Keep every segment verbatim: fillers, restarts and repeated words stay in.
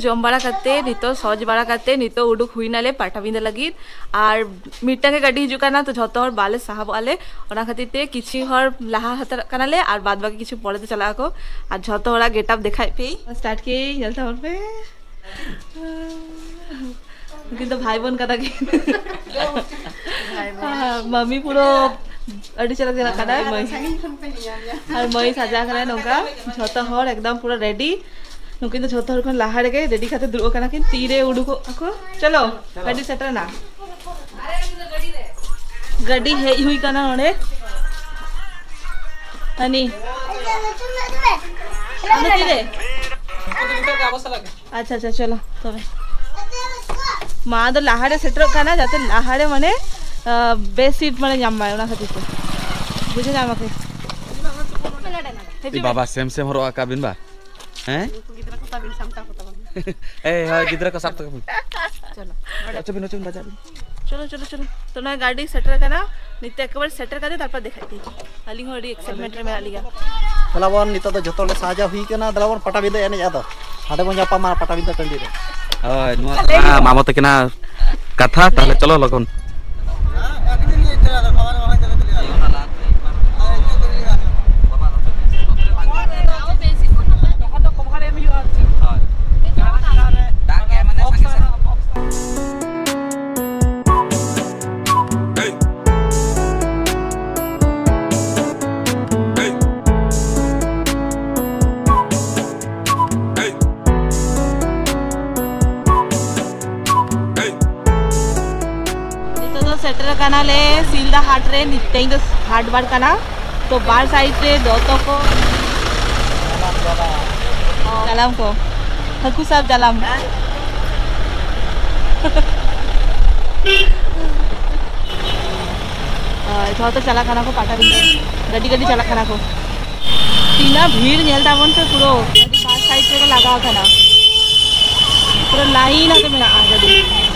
ᱡᱚᱢ ᱵᱟᱲᱟ ᱠᱟᱛᱮ, ᱱᱤᱛᱚᱜ ᱥᱚᱡᱽ ᱵᱟᱲᱟ ᱠᱟᱛᱮ, ᱱᱤᱛᱚᱜ ᱩᱰᱩᱠ ᱦᱩᱭ ᱱᱟᱞᱮ ᱯᱟᱴᱟᱵᱤᱸᱫᱟᱹ ᱞᱟᱹᱜᱤᱫ᱾ ᱟᱨ ᱢᱤᱫᱴᱟᱝ ᱜᱮ ᱜᱟᱹᱰᱤ ᱦᱤᱡᱩᱜ ᱠᱟᱱᱟ, ᱛᱚ ᱡᱷᱚᱛᱚ ᱦᱚᱲ ᱵᱟᱞᱮ ᱥᱟᱦᱟᱵᱚᱜᱼᱟ ᱞᱮ᱾ ᱚᱱᱟ ᱠᱷᱟᱹᱛᱤᱨ ᱛᱮ ᱠᱤᱪᱷᱩ ᱦᱚᱲ ᱞᱟᱦᱟ ᱦᱟᱛᱟᱲᱚᱜ ᱠᱟᱱᱟᱞᱮ ᱟᱨ ᱵᱟᱫ ᱵᱟᱹᱠᱤ ᱠᱤᱪᱷᱩ ᱯᱚᱨᱮ ᱛᱮ ᱪᱟᱞᱟᱜ ᱟᱠᱚ᱾ ᱟᱨ ᱡᱷᱚᱛᱚ ᱦᱚᱲᱟᱜ ᱜᱮᱴᱟᱯ ᱫᱮᱠᱷᱟᱭ ᱯᱮ᱾ ᱥᱴᱟᱨᱴ ᱠᱮ, ᱧᱮᱞ ᱛᱟᱵᱚᱱ ᱯᱮ᱾ ᱩᱱᱠᱤᱱ ᱫᱚ ᱵᱷᱟᱭ ᱵᱳᱱ ᱠᱟᱱᱟ ᱠᱤᱱ᱾ ᱢᱟᱢᱤ ᱯᱩᱨᱟᱹ ᱟᱹᱰᱤ ᱪᱮᱦᱨᱟ ᱪᱟᱞᱟᱜ ᱠᱟᱱᱟᱭ ᱢᱟᱹᱭ᱾ ᱟᱨ ᱢᱟᱹᱭ ᱥᱟᱡᱟᱣ ᱠᱟᱱᱟᱭ ᱱᱚᱝᱠᱟ᱾ ᱡᱷᱚᱛᱚ ᱦᱚᱲ ᱮᱠᱫᱚᱢ ᱯᱩᱨᱟᱹ ᱨᱮᱰᱤ᱾ ᱱᱩᱠᱤᱱ ᱫᱚ ᱡᱷᱚᱛᱚ ᱦᱚᱲ ᱠᱷᱚᱱ ᱞᱟᱦᱟ ᱨᱮᱜᱮ ᱨᱮᱰᱤ ᱠᱟᱛᱮ ᱫᱩᱲᱩᱵ ᱟᱠᱟᱱᱟ ᱠᱤᱱ᱾ ᱛᱤᱨᱮ ᱩᱰᱩᱠᱚᱜ ᱟᱠᱚ? ᱪᱚᱞᱚ, ᱜᱟᱹᱰᱤ ᱥᱮᱴᱮᱨ ᱮᱱᱟ᱾ ᱜᱟᱹᱰᱤ ᱦᱮᱡ ᱦᱩᱭ ᱠᱟᱱᱟ ᱱᱚᱰᱮ᱾ ᱦᱟᱹᱱᱤ᱾ ᱟᱫᱚ ᱛᱤᱨᱮ? ᱟᱪᱪᱷᱟ, ᱟᱪᱪᱷᱟ, ᱪᱚᱞᱚ ᱛᱚᱵᱮ᱾ ᱢᱟ ᱫᱚ ᱞᱟᱦᱟᱨᱮ ᱥᱮᱴᱮᱨᱚᱜ ᱠᱟᱱᱟ, ᱡᱟᱛᱮ ᱞᱟᱦᱟᱨᱮ ᱢᱟᱱᱮ, ᱟᱸ, ᱵᱮᱥ ᱥᱤᱴ ᱢᱟᱱᱮ ᱧᱟᱢ ᱢᱟᱭ, ᱚᱱᱟ ᱠᱷᱟᱹᱛᱤᱨ ᱛᱮ᱾ ᱵᱩᱡᱷᱟᱹᱣ ᱧᱟᱢ ᱟᱯᱮ? ᱦᱤᱡᱩᱜ ᱵᱟᱵᱟ, ᱢᱮ᱾ ᱥᱮᱢ ᱥᱮᱢ ᱦᱚᱨᱚᱜ ᱟᱠᱟᱫ ᱵᱤᱱ ᱵᱟ? ᱦᱮᱸ? ᱩᱱᱠᱩ ᱜᱤᱫᱽᱨᱟᱹ ᱠᱚ ᱛᱟᱵᱤᱱ ᱥᱟᱢᱴᱟᱣ ᱠᱚ ᱛᱟᱵᱚᱱ᱾ ᱮᱭ, ᱦᱳᱭ, ᱜᱤᱫᱽᱨᱟ ᱠᱚ ᱥᱟᱵ ᱛᱟᱠᱚ ᱯᱮ᱾ ᱪᱚᱞᱚ᱾ ᱚᱪᱚ ᱵᱤᱱ, ᱚᱪᱚ ᱵᱤᱱ, ᱵᱟᱡᱟᱜ ᱵᱤᱱ᱾ ᱪᱚᱞᱚ, ᱪᱚᱞᱚ, ᱪᱚᱞᱚ᱾ ᱛᱚ, ᱱᱚᱜᱼᱚᱭ ᱜᱟᱹᱰᱤ ᱥᱮᱴᱮᱨ ᱟᱠᱟᱱᱟ᱾ ᱱᱤᱛᱚᱜ ᱮᱠᱮᱵᱟᱨᱮ ᱥᱮᱴᱮᱨ ᱠᱟᱛᱮ ᱛᱟᱨᱯᱚᱨ ᱫᱮᱠᱷᱟᱭ ᱯᱮ᱾ ᱟᱹᱞᱤᱧ ᱦᱚᱸ ᱟᱹᱰᱤ ᱮᱠᱥᱟᱭᱤᱴᱢᱮᱱᱴ ᱨᱮ ᱢᱮᱱᱟᱜ ᱞᱤᱧᱟ᱾ ᱫᱮᱞᱟ ᱵᱚᱱ, ᱱᱤᱛᱚᱜ ᱫᱚ ᱡᱚᱛᱚ ᱞᱮ ᱥᱟᱡᱟᱣ ᱦᱩᱭ ᱠᱟᱱᱟ᱾ ᱫᱮᱞᱟ ᱵᱚᱱ ᱯᱟᱴᱟᱵᱤᱸᱫᱟᱹ ᱮᱱᱮᱡ ᱟᱫᱚ᱾ ᱦᱟᱸᱰᱮ ᱵᱚᱱ ᱧᱟᱯᱟᱢᱟ ᱯᱟᱴᱟᱵᱤᱸᱫᱟᱹ ᱴᱟᱺᱰᱤ ᱨᱮ᱾ ᱦᱳᱭ, ᱱᱚᱣᱟ ᱠᱟᱱᱟ ᱢᱟᱢᱚ ᱛᱟᱹᱠᱤᱱᱟᱜ ᱠᱟᱛᱷᱟ᱾ ᱛᱟᱦᱞᱮ ᱪᱚᱞᱚ ᱞᱚᱜᱚᱱ᱾ ᱱᱤᱛᱚᱜ ᱫᱚ ᱥᱮᱴᱮᱨ ᱟᱠᱟᱱᱟᱞᱮ ᱥᱤᱞᱫᱟ ᱦᱟᱴ ᱨᱮ᱾ ᱛᱮᱦᱮᱧ ᱫᱚ ᱦᱟᱴ ᱵᱟᱨ ᱠᱟᱱᱟ, ᱛᱚ ᱵᱟᱨ ᱥᱟᱭᱤᱰ ᱨᱮ ᱫᱚᱛᱚ ᱠᱚ, ᱡᱟᱞᱟᱢ ᱠᱚ, ᱦᱟᱹᱠᱩ ᱥᱟᱵ ᱡᱟᱞᱟᱢ᱾ ᱟᱨ ᱡᱷᱚᱛᱚ ᱪᱟᱞᱟᱜ ᱠᱟᱱᱟ ᱠᱚ ᱯᱟᱴᱟᱵᱤᱸᱫᱷᱟᱹ, ᱜᱟᱹᱰᱤ ᱜᱟᱹᱰᱤ ᱪᱟᱞᱟᱜ ᱠᱟᱱᱟ ᱠᱚ᱾ ᱛᱤᱱᱟᱹᱜ ᱵᱷᱤᱲ ᱧᱮᱞ ᱛᱟᱵᱚᱱ ᱯᱮ, ᱯᱩᱨᱟᱹ ᱵᱟᱨ ᱥᱟᱭᱤᱰ ᱨᱮᱠᱚ ᱞᱟᱜᱟᱣ ᱠᱟᱱᱟ, ᱯᱩᱨᱟᱹ ᱞᱟᱭᱤᱱ ᱟᱛᱮ ᱢᱮᱱᱟᱜᱼᱟ ᱜᱟᱹᱰᱤ᱾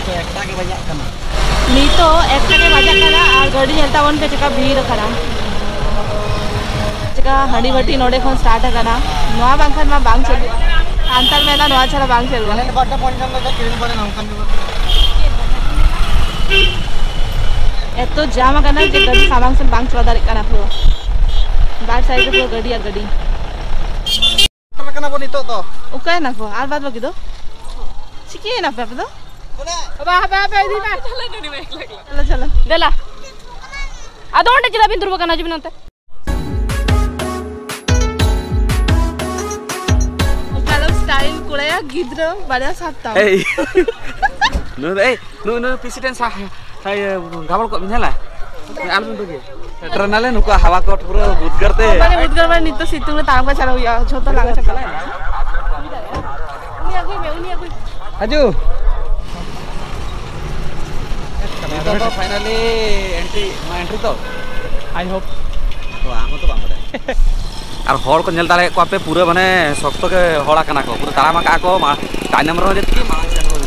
ᱛᱚ, ᱮᱠᱴᱟ ᱜᱮ ᱵᱟᱡᱟᱜ ᱠᱟᱱᱟ᱾ ᱱᱤᱛᱚᱜ ᱮᱠᱴᱟ ᱜᱮ ᱵᱟᱡᱟᱜ ᱠᱟᱱᱟ ᱟᱨ ᱜᱟᱹᱰᱤ ᱧᱮᱞ ᱛᱟᱵᱚᱱ ᱯᱮ ᱪᱮᱠᱟ ᱵᱷᱤᱲ ᱟᱠᱟᱱᱟ, ᱪᱮᱠᱟ ᱦᱟᱺᱰᱤ ᱵᱷᱟᱹᱴᱤ ᱱᱚᱰᱮ ᱠᱷᱚᱱ ᱥᱴᱟᱨᱴ ᱟᱠᱟᱱᱟ, ᱱᱚᱣᱟ ᱵᱟᱝᱠᱷᱟᱱ ᱢᱟ ᱵᱟᱝ ᱪᱟᱹᱞᱩᱜᱼᱟ᱾ ᱥᱟᱱᱛᱟᱲ ᱢᱮᱱᱟ ᱱᱚᱣᱟ ᱪᱷᱟᱲᱟ ᱵᱟᱝ ᱪᱟᱹᱞᱩᱜᱼᱟ᱾ ᱮᱛᱚ ᱡᱟᱢ ᱟᱠᱟᱱᱟ ᱡᱮ ᱜᱟᱹᱰᱤ ᱥᱟᱢᱟᱝ ᱥᱮᱫ ᱵᱟᱝ ᱪᱟᱞᱟᱣ ᱫᱟᱲᱮᱭᱟᱜ ᱠᱟᱱᱟ ᱯᱩᱨᱟᱹ᱾ ᱵᱟᱨ ᱥᱟᱭᱤᱰ ᱨᱮ ᱯᱩᱨᱟᱹ ᱜᱟᱹᱰᱤ ᱟᱨ ᱜᱟᱹᱰᱤ᱾ ᱥᱮᱴᱮᱨ ᱠᱟᱱᱟ ᱵᱚᱱ ᱱᱤᱛᱚᱜ ᱫᱚ᱾ ᱚᱠᱟᱭᱮᱱᱟ ᱠᱚ? ᱟᱨ ᱵᱟᱫ ᱵᱟᱹᱠᱤ ᱫᱚ? ᱪᱤᱠᱟᱹᱭᱮᱱᱟ ᱯᱮ ᱟᱯᱮ ᱫᱚ? ᱵᱟᱵᱟ, ᱦᱟᱯᱮ, ᱦᱟᱯᱮ, ᱤᱫᱤ ᱢᱮ᱾ ᱪᱚᱞᱚ, ᱪᱚᱞᱚ᱾ ᱫᱮᱞᱟ᱾ ᱟᱫᱚ ᱚᱸᱰᱮ ᱪᱮᱫᱟᱜ ᱵᱤᱱ ᱫᱩᱲᱩᱵ ᱟᱠᱟᱱᱟ? ᱦᱤᱡᱩᱜ ᱵᱤᱱ ᱱᱚᱱᱛᱮ᱾ ᱚᱠᱟ ᱞᱮᱠᱟ ᱥᱴᱟᱭᱤᱞ ᱠᱚᱲᱟᱭᱟ ᱜᱤᱫᱽᱨᱟᱹ ᱵᱟᱨᱭᱟ ᱥᱟᱵ ᱛᱟᱢ᱾ ᱮᱭ᱾ ᱱᱩᱭ ᱫᱚ, ᱮᱭ, ᱱᱩᱭ, ᱱᱩᱭ ᱯᱨᱮᱥᱤᱰᱮᱱᱴ ᱥᱟ-, ᱦᱮᱸ, ᱤᱭᱟᱹ, ᱜᱟᱵᱚᱞ ᱠᱚᱜ ᱵᱤᱱ ᱧᱮᱞᱟ? ᱟᱞᱚᱵᱤᱱ ᱵᱟᱹᱜᱤᱭᱟ᱾ ᱥᱮᱴᱮᱨ ᱱᱟᱞᱮ, ᱱᱩᱠᱩᱣᱟᱜ ᱦᱟᱣᱟ ᱠᱚ ᱯᱩᱨᱟᱹ ᱩᱫᱽᱜᱟᱹᱨ ᱛᱮ᱾ ᱢᱟᱱᱮ ᱩᱫᱽᱜᱟᱹᱨ ᱢᱟᱱᱮ ᱱᱤᱛᱚᱜ ᱥᱤᱛᱩᱝ ᱨᱮ ᱛᱟᱲᱟᱢ ᱠᱚ ᱪᱟᱞᱟᱣ ᱦᱩᱭᱩᱜᱼᱟ, ᱡᱷᱚᱛᱚ ᱞᱟᱸᱜᱟ ᱪᱟᱵᱟᱜᱼᱟ᱾ ᱩᱱᱤ ᱟᱹᱜᱩᱭ ᱢᱮ, ᱩᱱᱤ ᱟᱹᱜᱩᱭ ᱢᱮ᱾ ᱦᱟᱡᱩ᱾ ᱱᱤᱛᱚᱜ ᱫᱚ ᱯᱷᱟᱭᱱᱟᱞᱤ ᱮᱱᱴᱨᱤ, ᱱᱚᱣᱟ ᱮᱱᱴᱨᱤ ᱛᱚ? I hope. ᱛᱚ, ᱟᱢ ᱦᱚᱸᱛᱚ ᱵᱟᱢ ᱵᱟᱰᱟᱭᱟ᱾ ᱟᱨ ᱦᱚᱲ ᱠᱚ ᱧᱮᱞ ᱫᱟᱲᱮᱭᱟᱜ ᱠᱚᱣᱟ ᱯᱮ, ᱯᱩᱨᱟᱹ ᱢᱟᱱᱮ ᱥᱚᱠᱛᱚ ᱜᱮ ᱦᱚᱲ ᱟᱠᱟᱱᱟ ᱠᱚ, ᱯᱩᱨᱟᱹ ᱛᱟᱲᱟᱢ ᱟᱠᱟᱫᱼᱟ ᱠᱚ, ᱢᱟ-, ᱛᱟᱭᱱᱚᱢ ᱨᱮᱦᱚᱸ ᱡᱟᱹᱛᱤ, ᱢᱟᱲᱟᱝ ᱥᱮᱫ ᱦᱚᱸ᱾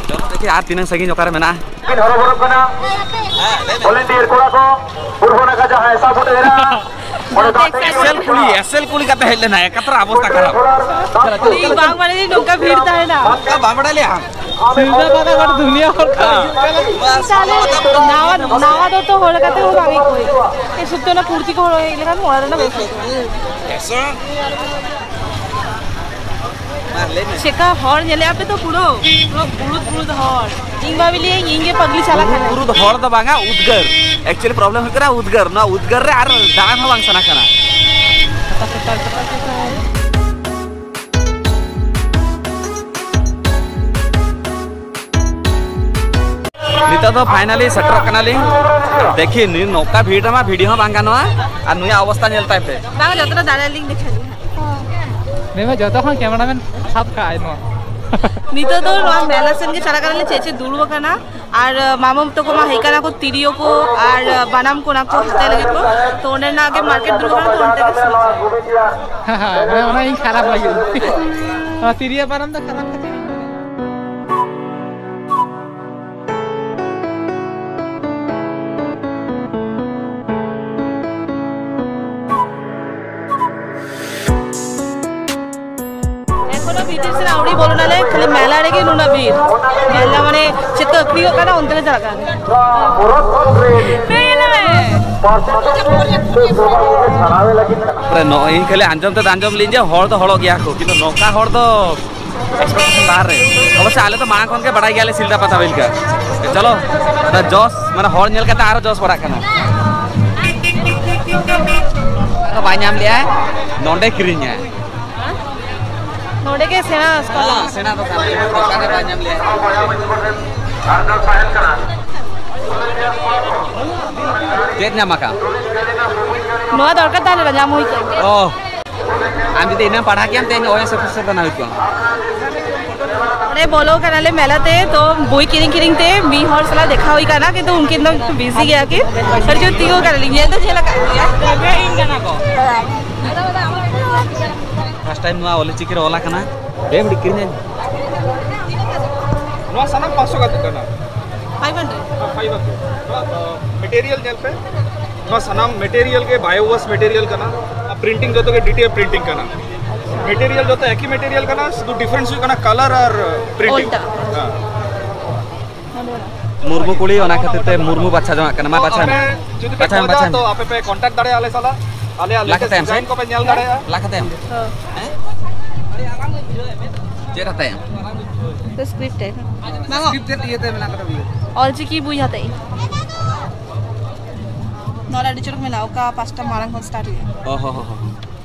ᱪᱚᱞᱚ ᱫᱮᱠᱷᱤ ᱟᱨ ᱛᱤᱱᱟᱹᱝ ᱥᱟᱺᱜᱤᱧ ᱚᱠᱟᱨᱮ ᱢᱮᱱᱟᱜᱼᱟ᱾ ᱵᱤᱱ ᱦᱚᱨᱚᱵᱚᱨᱚᱜ ᱠᱟᱱᱟ᱾ ᱦᱮᱸ, ᱞᱟᱹᱭ ᱢᱮ᱾ ᱵᱷᱚᱞᱮᱱᱴᱤᱭᱟᱨ ᱠᱚᱲᱟ ᱠᱚ, ᱯᱩᱨᱵᱚ ᱱᱟᱠᱷᱟ ᱡᱟᱦᱟᱸᱭ ᱥᱟᱵ ᱩᱴᱟᱹ ᱮᱱᱟ, ᱚᱸᱰᱮ ᱫᱚ ᱮᱥᱮᱞ ᱠᱩᱞᱤ, ᱮᱥᱮᱞ ᱠᱩᱞᱤ ᱠᱟᱛᱮ ᱦᱮᱡ ᱞᱮᱱᱟᱭ, ᱮᱠᱟᱛᱨᱟ ᱚᱵᱚᱥᱛᱟ ᱠᱷᱟᱨᱟᱯ᱾ ᱤᱧ ᱵᱟᱝ ᱵᱟᱲᱟᱭ ᱱᱚᱝᱠᱟ ᱵᱷᱤᱲ ᱛᱟᱦᱮᱱᱟ᱾ ᱚᱱᱠᱟ ᱵᱟᱢ ᱵᱟᱲᱟᱭ ᱞᱮᱭᱟ ᱟᱢ? ᱥᱤᱞᱫᱟᱹ ᱯᱟᱛᱟ ᱜᱚᱴᱟ ᱫᱩᱱᱤᱭᱟᱹ ᱦᱚᱲ ᱠᱚ ᱦᱤᱡᱩᱜ ᱠᱟᱱᱟ᱾ ᱵᱟᱥ, ᱛᱟᱦᱞᱮ ᱱᱟᱣᱟ, ᱱᱟᱣᱟ ᱫᱚᱛᱚ ᱦᱚᱨ ᱠᱟᱛᱮ ᱦᱚᱸ ᱵᱟᱝ ᱟᱹᱭᱠᱟᱹᱣ᱾ ᱮ, ᱥᱚᱛᱛᱚ ᱚᱱᱟ ᱠᱩᱨᱛᱤ ᱠᱚ ᱦᱚᱨᱚᱜ ᱦᱮᱡ ᱞᱮᱠᱷᱟᱱ ᱚᱲᱟᱜ ᱨᱮᱱᱟᱜ ᱵᱮᱥ ᱟᱹᱭᱠᱟᱹᱜᱼᱟ᱾ ᱮᱥᱚ᱾ ᱢᱟ ᱞᱟᱹᱭ ᱢᱮ᱾ ᱪᱮᱠᱟ ᱦᱚᱲ ᱧᱮᱞᱮᱜᱼᱟ ᱯᱮ ᱛᱚ ᱯᱩᱨᱟᱹ, ᱯᱩᱨᱟᱹ ᱵᱩᱲᱩᱫ ᱵᱩᱲᱩᱫ ᱦᱚᱲ᱾ ᱤᱧ ᱵᱟᱵᱟ ᱞᱟᱹᱭᱟᱹᱧ ᱤᱧ ᱜᱮ ᱯᱟᱜᱽᱞᱤ ᱪᱟᱞᱟᱜ ᱠᱟᱱᱟ᱾ ᱵᱩᱨᱩ ᱫᱚ ᱦᱚᱲ ᱫᱚ ᱵᱟᱝᱟ, ᱩᱫᱽᱜᱟᱹᱨ᱾ Actually problem ᱦᱩᱭᱩᱜ ᱠᱟᱱᱟ ᱩᱫᱽᱜᱟᱹᱨ᱾ ᱱᱚᱣᱟ ᱩᱫᱽᱜᱟᱹᱨ ᱨᱮ ᱟᱨ ᱫᱟᱬᱟᱱ ᱦᱚᱸ ᱵᱟᱝ ᱥᱟᱱᱟ ᱠᱟᱱᱟ᱾ ᱱᱤᱛᱚᱜ ᱫᱚ finally ᱥᱮᱴᱮᱨᱚᱜ ᱠᱟᱱᱟᱞᱤᱧ᱾ ᱫᱮᱠᱷᱤ, ᱱᱩᱭ ᱱᱚᱝᱠᱟ ᱵᱷᱤᱲ ᱨᱮᱢᱟ video ᱦᱚᱸ ᱵᱟᱝ ᱜᱟᱱᱚᱜᱼᱟ᱾ ᱟᱨ ᱱᱩᱭᱟᱜ ᱚᱵᱚᱥᱛᱟ ᱧᱮᱞ ᱛᱟᱭ ᱯᱮ᱾ ᱵᱟᱝ, ᱡᱚᱛᱚᱴᱟ ᱫᱟᱲᱮᱭᱟᱞᱤᱧ ᱫᱮᱠᱷᱟᱞᱤᱧ ᱦᱟᱸᱜ᱾ ᱱᱩᱭ ᱢᱟ ᱡᱚᱛᱚ ᱠᱷᱚᱱ cameraman ᱥᱟᱵ ᱠᱟᱜᱼᱟᱭ ᱱᱚᱣᱟ᱾ ᱱᱤᱛᱚᱜ ᱫᱚ ᱱᱚᱣᱟ ᱢᱮᱞᱟ ᱥᱮᱱ ᱜᱮ ᱪᱟᱞᱟᱜ ᱠᱟᱱᱟᱞᱮ, ᱪᱮᱫ ᱪᱮᱫ ᱫᱩᱲᱩᱵ ᱟᱠᱟᱱᱟ᱾ ᱟᱨ, ᱟᱸ, ᱢᱟᱢᱚ ᱛᱟᱠᱚ ᱢᱟ ᱦᱮᱡ ᱠᱟᱱᱟ ᱠᱚ, ᱛᱤᱨᱭᱳ ᱠᱚ ᱟᱨ, ᱟᱸ, ᱵᱟᱱᱟᱢ ᱠᱚ, ᱚᱱᱟ ᱠᱚ ᱦᱟᱛᱟᱣ ᱞᱟᱹᱜᱤᱫ ᱠᱚ᱾ ᱛᱚ ᱚᱸᱰᱮᱱᱟᱜ ᱜᱮ market ᱫᱩᱲᱩᱵ ᱠᱟᱱᱟ, ᱛᱚ ᱚᱱᱛᱮ ᱜᱮ ᱥᱮᱱᱚᱜ ᱦᱩᱭᱩᱜᱼᱟ᱾ ᱦᱮᱸ, ᱦᱮᱸ, ᱚᱱᱟ ᱤᱧ ᱠᱷᱟᱨᱟᱯ ᱞᱟᱹᱜᱤᱫ᱾ ᱱᱚᱣᱟ ᱛᱤᱨᱭᱳ ᱵᱟᱱᱟᱢ ᱫᱚ ᱠᱷᱟᱨᱟᱯ ᱠᱟᱛᱷᱟ᱾ ᱵᱷᱤᱛᱤᱨ ᱥᱮᱱ ᱟᱹᱣᱲᱤ ᱵᱚᱞᱚᱱᱟᱞᱮ, ᱠᱷᱟᱹᱞᱤ ᱢᱮᱞᱟ ᱨᱮᱜᱮ ᱱᱩᱱᱟᱹᱜ ᱵᱷᱤᱲ᱾ ᱢᱮᱞᱟ ᱢᱟᱱᱮ ᱪᱮᱫ ᱠᱚ ᱟᱹᱠᱷᱨᱤᱧᱚᱜ ᱠᱟᱱᱟ, ᱚᱱᱛᱮ ᱞᱮ ᱪᱟᱞᱟᱜ ᱠᱟᱱᱟ᱾ ᱦᱮᱸ, ᱧᱮᱞ ᱢᱮ᱾ ᱟᱨᱮ, ᱱᱚᱜᱼᱚᱭ ᱤᱧ ᱠᱷᱟᱹᱞᱤ ᱟᱸᱡᱚᱢ ᱛᱮᱫ ᱟᱸᱡᱚᱢ ᱞᱤᱧ ᱡᱮ ᱦᱚᱲ ᱫᱚ ᱦᱚᱲᱚᱜ ᱜᱮᱭᱟ ᱠᱚ, ᱠᱤᱱᱛᱩ ᱱᱚᱝᱠᱟ ᱦᱚᱲ ᱫᱚ expectation ᱵᱟᱦᱟᱨ ᱨᱮ᱾ ᱚᱵᱚᱥᱥᱳᱭ ᱟᱞᱮ ᱫᱚ ᱢᱟᱲᱟᱝ ᱠᱷᱚᱱ ᱜᱮ ᱵᱟᱲᱟᱭ ᱜᱮᱭᱟᱞᱮ ᱥᱤᱞᱫᱟ ᱯᱟᱛᱟ ᱦᱩᱭ ᱞᱮᱠᱟ᱾ ᱪᱚᱞᱚ, ᱚᱱᱟ ᱡᱚᱥ, ᱢᱟᱱᱮ ᱦᱚᱲ ᱧᱮᱞ ᱠᱟᱛᱮ ᱟᱨᱚ ᱡᱚᱥ ᱵᱟᱲᱟᱜ ᱠᱟᱱᱟ᱾ ᱟᱫᱚ ᱵᱟᱭ ᱧᱟᱢ ᱞᱮᱜᱼᱟᱭ, ᱱᱚᱸᱰᱮ ᱠᱤᱨᱤᱧᱟᱭ᱾ ᱱᱚᱰᱮ ᱜᱮ ᱥᱮᱬᱟ ᱥᱠᱚᱞ᱾ ᱦᱮᱸ, ᱥᱮᱬᱟ ᱫᱚᱠᱟᱱ ᱨᱮ ᱫᱚᱠᱟᱱ ᱨᱮ ᱵᱟᱭ ᱧᱟᱢ ᱞᱮᱭᱟ᱾ ᱪᱮᱫ ᱧᱟᱢ ᱟᱠᱟᱫ? ᱱᱚᱣᱟ ᱫᱚᱨᱠᱟᱨ ᱛᱟᱦᱮᱸ ᱞᱮᱱᱟ, ᱧᱟᱢ ᱦᱩᱭ ᱠᱚᱜᱼᱟ᱾ ᱚ, ᱟᱢ ᱡᱩᱫᱤ ᱤᱱᱟᱹᱢ ᱯᱟᱲᱦᱟᱣ ᱠᱮᱭᱟᱢ, ᱛᱮᱦᱮᱧ ᱱᱚᱜᱼᱚᱭ ᱥᱩᱠ ᱥᱩᱠ ᱵᱮᱱᱟᱣ ᱦᱩᱭ ᱠᱚᱜᱼᱟ᱾ ᱚᱸᱰᱮ ᱵᱚᱞᱚ ᱠᱟᱱᱟᱞᱮ ᱢᱮᱞᱟ ᱛᱮ, ᱛᱚ ᱵᱳᱭ ᱠᱤᱨᱤᱧ ᱠᱤᱨᱤᱧ ᱛᱮ ᱢᱤᱫ ᱦᱚᱲ ᱥᱟᱞᱟᱜ ᱫᱮᱠᱷᱟ ᱦᱩᱭ ᱠᱟᱱᱟ, ᱠᱤᱱᱛᱩ ᱩᱱᱠᱤᱱ ᱫᱚ ᱵᱤᱡᱤ ᱜᱮᱭᱟ ᱠᱤᱱ᱾ ᱟᱹᱰᱤ ᱡᱳᱨ ᱛᱤᱸᱜᱩ ᱠᱟᱱᱟᱞᱤᱧ, ᱧᱮᱞ ᱫᱚ ᱧᱮᱞ ᱟᱠᱟᱫ ᱜᱮᱭᱟ᱾ ᱯᱷᱟᱥᱴ ᱴᱟᱭᱤᱢ ᱱᱚᱣᱟ ᱚᱞ ᱪᱤᱠᱤ ᱨᱮ ᱚᱞ ᱟᱠᱟᱱᱟ᱾ ᱫᱮ ᱢᱤᱫᱴᱤᱡ ᱠᱤᱨᱤᱧ ᱟᱹᱧ᱾ ᱱᱚᱣᱟ ᱥᱟᱱᱟᱢ ᱯᱟᱸᱪᱥᱚ ᱠᱟᱛᱮ ᱠᱟᱱᱟ᱾ Five hundred. ᱦᱮᱸ, ᱯᱷᱟᱭᱤᱵᱷ ᱦᱟᱱᱰᱨᱮᱰ᱾ ᱱᱚᱣᱟ, ᱟᱸ, ᱢᱮᱴᱮᱨᱤᱭᱟᱞ ᱧᱮᱞ ᱯᱮ᱾ ᱱᱚᱣᱟ ᱥᱟᱱᱟᱢ ᱢᱮᱴᱮᱨᱤᱭᱟᱞ ᱜᱮ ᱵᱟᱭᱳ ᱣᱟᱥ ᱢᱮᱴᱮᱨᱤᱭᱟᱞ ᱠᱟᱱᱟ᱾ ᱟᱨ ᱯᱨᱤᱱᱴᱤᱝ ᱡᱚᱛᱚ ᱜᱮ ᱰᱤ ᱴᱤ ᱮᱯᱷ ᱯᱨᱤᱱᱴᱤᱝ ᱠᱟᱱᱟ᱾ ᱢᱮᱴᱮᱨᱤᱭᱟᱞ ᱡᱚᱛᱚ ᱮᱠᱤ ᱢᱮᱴᱮᱨᱤᱭᱟᱞ ᱠᱟᱱᱟ, ᱥᱩᱫᱷᱩ ᱰᱤᱯᱷᱟᱨᱮᱱᱥ ᱦᱩᱭᱩᱜ ᱠᱟᱱᱟ ᱠᱟᱞᱟᱨ ᱟᱨ ᱯᱨᱤᱱᱴᱤᱝ᱾ ᱚᱞᱴᱟᱜ᱾ ᱦᱮᱸ᱾ ᱢᱩᱨᱢᱩ ᱠᱩᱲᱤ, ᱚᱱᱟ ᱠᱷᱟᱹᱛᱤᱨ ᱛᱮ ᱢᱩᱨᱢᱩ ᱵᱟᱪᱷᱟ ᱡᱚᱝᱟᱜ ᱠᱟᱱᱟ᱾ ᱢᱟ, ᱵᱟᱪᱷᱟᱭ ᱢᱮ᱾ ᱟᱯᱮ ᱡᱩᱫᱤ ᱯᱮ ᱵᱟᱪᱷᱟᱭ ᱢᱮ, ᱠᱷᱚᱡᱟ, ᱵᱟᱪᱷᱟᱭ ᱢᱮ᱾ ᱛᱚ ᱟᱯᱮ ᱯᱮ ᱠᱚᱱᱴᱟᱠᱴ ᱫᱟᱲᱮᱭᱟᱜᱼᱟ ᱟᱞᱮ ᱥᱟᱞᱟᱜ᱾ ᱟᱞᱮᱭᱟᱜ ᱞᱟᱠᱷ ᱞᱮᱴᱮᱥᱴ ᱠᱟᱛᱮ ᱮᱢ ᱰᱤᱡᱟᱭᱤᱱ ᱥᱮ? ᱠᱚᱯᱮ ᱧᱮᱞ ᱫᱟᱲᱮᱭᱟᱜᱼᱟ᱾ ᱞᱟᱠᱷ ᱠᱟᱛᱮ ᱮᱢ᱾ ᱦᱮᱸ᱾ ᱪᱮᱫ ᱦᱟᱛᱟᱭ ᱮᱢ? ᱛᱚ ᱥᱠᱨᱤᱯᱴ ᱮ᱾ ᱵᱟᱝ᱾ ᱥᱠᱨᱤᱯᱴ ᱪᱮᱫ ᱤᱭᱟᱹᱛᱮ ᱢᱮᱱᱟᱜ ᱠᱟᱫᱟ ᱵᱚᱞᱮ? ᱚᱞᱪᱤᱠᱤ ᱵᱳᱭ ᱦᱟᱛᱟᱭ᱾ ᱱᱚᱣᱟ ᱨᱮ ᱟᱹᱰᱤ ᱪᱚᱨᱚᱠ ᱢᱮᱱᱟᱜᱼᱟ, ᱚᱠᱟ ᱯᱟᱸᱪᱴᱟ ᱢᱟᱲᱟᱝ ᱠᱷᱚᱱ ᱥᱴᱟᱨᱴ ᱦᱩᱭᱩᱜᱼᱟ᱾ ᱚ ᱦᱚ ᱦᱚ ᱦᱚ᱾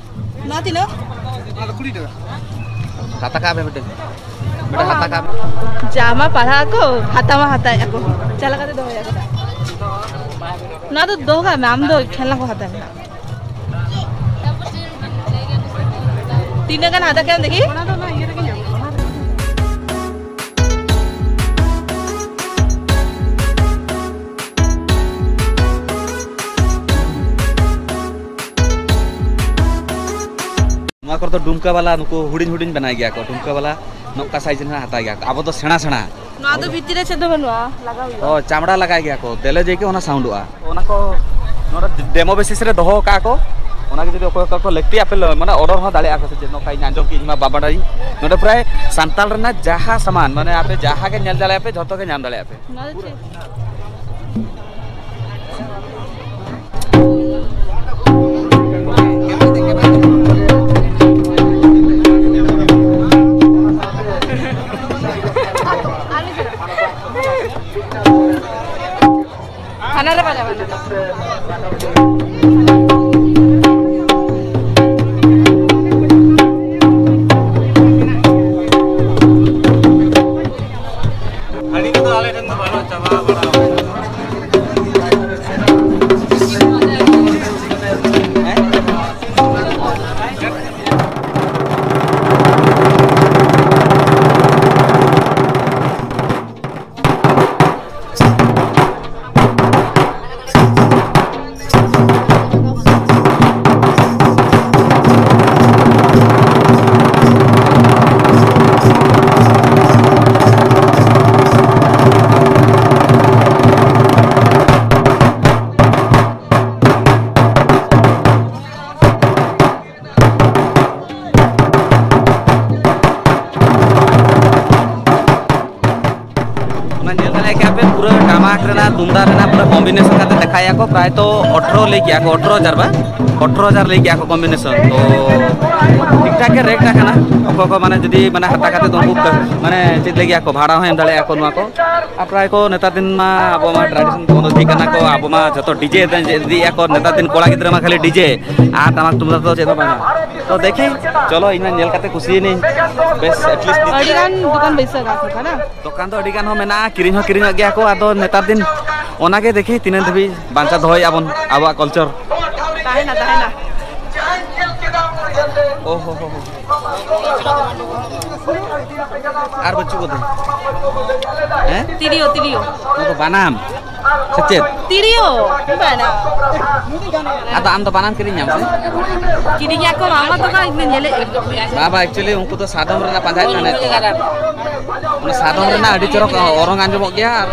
ᱱᱚᱣᱟ ᱛᱤᱱᱟᱹᱜ? ᱚᱱᱟ ᱫᱚ ᱠᱩᱲᱤ ᱴᱟᱠᱟ᱾ ᱦᱟᱛᱟ ᱠᱟᱜ ᱢᱮ ᱢᱤᱫᱴᱮᱱ᱾ ᱢᱤᱫᱴᱮᱱ ᱦᱟᱛᱟ ᱠᱟᱜ ᱢᱮ᱾ ᱡᱟ ᱢᱟ ᱯᱟᱲᱦᱟᱜ ᱟᱠᱚ, ᱦᱟᱛᱟᱣ ᱢᱟ ᱦᱟᱛᱟᱣᱮᱫ ᱟᱠᱚ᱾ ᱪᱟᱞᱟᱣ ᱠᱟᱛᱮ ᱫᱚᱦᱚᱭᱟ ᱠᱚ᱾ ᱱᱚᱣᱟ ᱫᱚ ᱫᱚᱦᱚ ᱠᱟᱜ ᱢᱮ, ᱟᱢ ᱫᱚ ᱠᱷᱮᱞᱱᱟ ᱠᱚ ᱦᱟᱛᱟᱣ ᱢᱮ᱾ ᱛᱤᱱᱟᱹᱜ ᱜᱟᱱ ᱦᱟᱛᱟᱣ ᱠᱮᱫᱟᱢ ᱫᱮᱠᱷᱤ? ᱱᱚᱣᱟ ᱠᱚᱨᱮ ᱫᱚ ᱰᱩᱢᱠᱟ ᱵᱟᱞᱟ ᱱᱩᱠᱩ ᱦᱩᱰᱤᱧ ᱦᱩᱰᱤᱧ ᱵᱮᱱᱟᱣ ᱜᱮᱭᱟ ᱠᱚ, ᱰᱩᱢᱠᱟ ᱵᱟᱞᱟ ᱱᱚᱝᱠᱟ ᱥᱟᱭᱤᱡ ᱨᱮᱱᱟᱜ ᱦᱟᱛᱟᱣ ᱜᱮᱭᱟ ᱠᱚ, ᱟᱵᱚ ᱫᱚ ᱥᱮᱬᱟ ᱥᱮᱬᱟ᱾ ᱱᱚᱣᱟ ᱫᱚ ᱵᱷᱤᱛᱤᱨ ᱨᱮ ᱪᱮᱫ ᱫᱚ ᱵᱟᱹᱱᱩᱜᱼᱟ, ᱞᱟᱜᱟᱣ ᱦᱩᱭᱩᱜᱼᱟ᱾ ᱚ, ᱪᱟᱢᱲᱟ ᱞᱟᱜᱟᱭ ᱜᱮᱭᱟ ᱠᱚ, ᱫᱮᱞᱮ ᱡᱮ ᱠᱤ ᱚᱱᱟ ᱥᱟᱣᱩᱱᱰᱚᱜᱼᱟ᱾ ᱚᱱᱟ ᱠᱚ ᱱᱚᱰᱮ ᱰᱮᱢᱳ ᱵᱮᱥᱤᱥ ᱨᱮ ᱫᱚᱦᱚ ᱠᱟᱜᱼᱟ ᱠᱚ, ᱚᱱᱟᱜᱮ ᱡᱩᱫᱤ ᱚᱠᱚᱭ ᱚᱠᱚᱭ ᱠᱚ ᱞᱟᱹᱠᱛᱤᱭᱟ ᱯᱮ, ᱢᱟᱱᱮ ᱚᱰᱟᱨ ᱦᱚᱸ ᱫᱟᱲᱮᱭᱟᱜᱼᱟ ᱠᱚ ᱥᱮ ᱪᱮᱫ, ᱱᱚᱝᱠᱟᱧ ᱟᱸᱡᱚᱢ ᱠᱮᱫ ᱤᱧ ᱢᱟ ᱵᱟᱵᱟ ᱰᱟᱹᱭᱤ᱾ ᱱᱚᱰᱮ ᱯᱨᱟᱭ ᱥᱟᱱᱛᱟᱲ ᱨᱮᱱᱟᱜ ᱡᱟᱦᱟᱸ ᱥᱟᱢᱟᱱ, ᱢᱟᱱᱮ ᱟᱯᱮ ᱡᱟᱦᱟᱸ ᱜᱮ ᱧᱮᱞ ᱫᱟᱲᱮᱭᱟᱜᱼᱟ ᱯᱮ, ᱡᱷᱚᱛᱚ ᱜᱮ ᱧᱟᱢ ᱫᱟᱲᱮᱭᱟᱜᱼᱟ ᱯᱮ᱾ ᱚᱱᱟ ᱫᱚ ᱪᱮᱫ? ᱦᱟᱱᱟ ᱨᱮ ᱵᱟᱡᱟᱣ ᱮᱱᱟ᱾ ᱦᱟᱺᱰᱤ ᱠᱚᱫᱚ ᱟᱞᱮ ᱴᱷᱮᱱ ᱫᱚ ᱵᱟᱹᱱᱩᱜᱼᱟ, ᱪᱟᱵᱟ ᱵᱟᱲᱟ ᱟᱠᱟᱱᱟ᱾ ᱚᱱᱟ ᱧᱮᱞ ᱫᱟᱲᱮᱭᱟᱜ ᱠᱮᱭᱟ ᱯᱮ, ᱯᱩᱨᱟᱹ ᱴᱟᱢᱟᱠ ᱨᱮᱱᱟᱜ, ᱛᱩᱢᱫᱟᱜ ᱨᱮᱱᱟᱜ ᱯᱩᱨᱟᱹ combination ᱠᱟᱛᱮ ᱫᱮᱠᱷᱟᱭᱟ ᱠᱚ᱾ ᱯᱨᱟᱭ ᱛᱚ ᱟᱴᱷᱨᱚ ᱞᱟᱹᱭ ᱠᱮᱜᱼᱟ ᱠᱚ, ᱟᱴᱷᱨᱚ ᱦᱟᱡᱟᱨ ᱵᱟᱝ? ᱟᱴᱷᱨᱚ ᱦᱟᱡᱟᱨ ᱞᱟᱹᱭ ᱠᱮᱜᱼᱟ ᱠᱚ combination᱾ ᱛᱚ ᱴᱷᱤᱠ ᱴᱷᱟᱠ ᱜᱮ rate ᱟᱠᱟᱱᱟ᱾ ᱚᱠᱚᱭ ᱠᱚ ᱢᱟᱱᱮ ᱡᱩᱫᱤ ᱢᱟᱱᱮ ᱦᱟᱛᱟᱣ ᱠᱟᱛᱮ ᱫᱚ ᱩᱱᱠᱩ ᱠᱟᱹ-, ᱢᱟᱱᱮ ᱪᱮᱫ ᱞᱟᱹᱭ ᱜᱮᱭᱟ ᱠᱚ, ᱵᱷᱟᱲᱟ ᱦᱚᱸ ᱮᱢ ᱫᱟᱲᱮᱭᱟᱜᱼᱟ ᱠᱚ ᱱᱚᱣᱟ ᱠᱚ᱾ ᱟᱨ ᱯᱨᱟᱭ ᱠᱚ ᱱᱮᱛᱟᱨ ᱫᱤᱱ ᱢᱟ ᱟᱵᱚ ᱢᱟ tradition ᱵᱚᱱᱫᱚ ᱤᱫᱤᱜ ᱠᱟᱱᱟ ᱠᱚ, ᱟᱵᱚ ᱢᱟ ᱡᱷᱚᱛᱚ DJ ᱤᱫᱤᱭᱮᱫᱼᱟ ᱠᱚ ᱱᱮᱛᱟᱨ ᱫᱤᱱ ᱠᱚᱲᱟ ᱜᱤᱫᱽᱨᱟᱹ ᱢᱟ ᱠᱷᱟᱹᱞᱤ DJ, ᱟᱨ ᱴᱟᱢᱟᱠ ᱛᱩᱢᱫᱟᱜ ᱫᱚ ᱪᱮᱫ ᱦᱚᱸ ᱵᱟᱝᱟ᱾ ᱛᱚ ᱫᱮᱠᱷᱤ, ᱪᱚᱞᱚ, ᱤᱧ ᱢᱟ ᱧᱮᱞ ᱠᱟᱛᱮ ᱠᱩᱥᱤᱭᱮᱱᱟᱹᱧ᱾ ᱵᱮᱥ, at least ᱟᱹᱰᱤ ᱜᱟᱱ ᱫᱚᱠᱟᱱ ᱵᱟᱹᱭᱥᱟᱹᱣ ᱟᱠᱟᱫ ᱠᱚ ᱠᱟᱱᱟ᱾ ᱫᱚᱠᱟᱱ ᱫᱚ ᱟᱹᱰᱤ ᱜᱟᱱ ᱦᱚᱸ ᱢᱮᱱᱟᱜᱼᱟ, ᱠᱤᱨᱤᱧ ᱦᱚᱸ ᱠᱤᱨᱤᱧᱚᱜ ᱜᱮᱭᱟ ᱠᱚ᱾ ᱟᱫᱚ ᱱᱮᱛᱟᱨ ᱫᱤᱱ ᱚᱱᱟᱜᱮ ᱫᱮᱠᱷᱤ ᱛᱤᱱᱟᱹᱜ ᱫᱷᱟᱹᱵᱤᱡ ᱵᱟᱧᱪᱟᱣ ᱫᱚᱦᱚᱭᱮᱫᱼᱟ ᱵᱚᱱ ᱟᱵᱚᱣᱟᱜ culture᱾ ᱛᱟᱦᱮᱱᱟ, ᱛᱟᱦᱮᱱᱟ᱾ ᱳ ᱦᱳ ᱦᱳ ᱦᱳ᱾ ᱟᱨ ᱵᱟᱹᱪᱩᱜ ᱠᱚᱫᱚ? ᱦᱮᱸ? ᱛᱤᱨᱭᱳ, ᱛᱤᱨᱭᱳ᱾ ᱚᱱᱟ ᱫᱚ ᱵᱟᱱᱟᱢ᱾ ᱥᱮ ᱪᱮᱫ? ᱛᱤᱨᱭᱳ᱾ ᱵᱟᱱᱟᱢ᱾ ᱟᱫᱚ ᱟᱢ ᱫᱚ ᱵᱟᱱᱟᱢ ᱠᱤᱨᱤᱧ ᱧᱟᱢ ᱥᱮ? ᱠᱤᱨᱤᱧ ᱟᱠᱚ ᱢᱟᱢᱟ ᱛᱟᱠᱚ, ᱤᱧ ᱫᱚ ᱧᱮᱞᱮᱫ ᱜᱮ᱾ ᱵᱟᱵᱟ, actually ᱩᱱᱠᱩ ᱫᱚ ᱥᱟᱫᱚᱢ ᱨᱮᱱᱟᱜ ᱯᱟᱸᱡᱟᱭᱮᱫ ᱛᱟᱦᱮᱱᱟ ᱠᱚ᱾ ᱚᱱᱟ ᱥᱟᱫᱚᱢ ᱨᱮᱱᱟᱜ ᱟᱹᱰᱤ ᱪᱚᱨᱚᱠ ᱚᱨᱚᱝ ᱟᱸᱡᱚᱢᱚᱜ ᱜᱮᱭᱟ᱾ ᱟᱨ